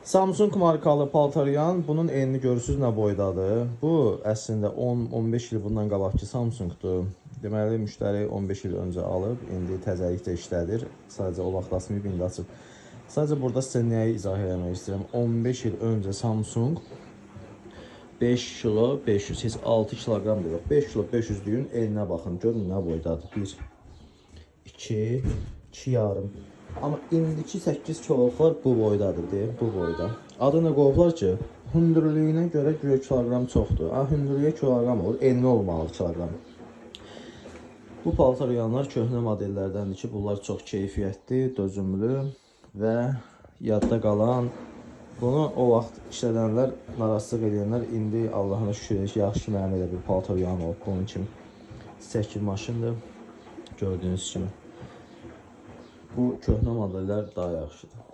Samsung markalı paltaryan, bunun enini görürsüz nə boydadır. Bu əslində 10-15 il bundan qabaqki Samsungdur. Deməli müştəri 15 il öncə alıb, indi təzəlikdə işlədir. Sadəcə o vaxt açmayıb, indi açıb. Sadəcə burada sizə nəyi izah eləmək istəyirəm. 15 il öncə Samsung 5 kilo 500, heç 6 kiloqram da yox. 5 kilo 500-lüyün elinə baxın, görün nə boydadır. 1 2 2 yarım. Amma indiki 8 kiloluqlar bu boydadır, deyim, bu boyda. Adını qoyublar ki, hündürlüyünə görə güya kiloqram çoxdur. Ha, hündürlüyə kiloqram olur, enli olmalı kiloqram. Bu paltaryanlar köhnə modellərdəndir ki, bunlar çox keyfiyyətli, dözümlü və yadda qalan. Bunu o vaxt işlədənlər, narazılıq edənlər indi Allahına şükür ki, yaxşı ki, mənim elə bir paltaryan olub bunun kimi. Çəki maşındır, gördüyünüz kimi. Bu köhnə modellər daha yaxşıdır.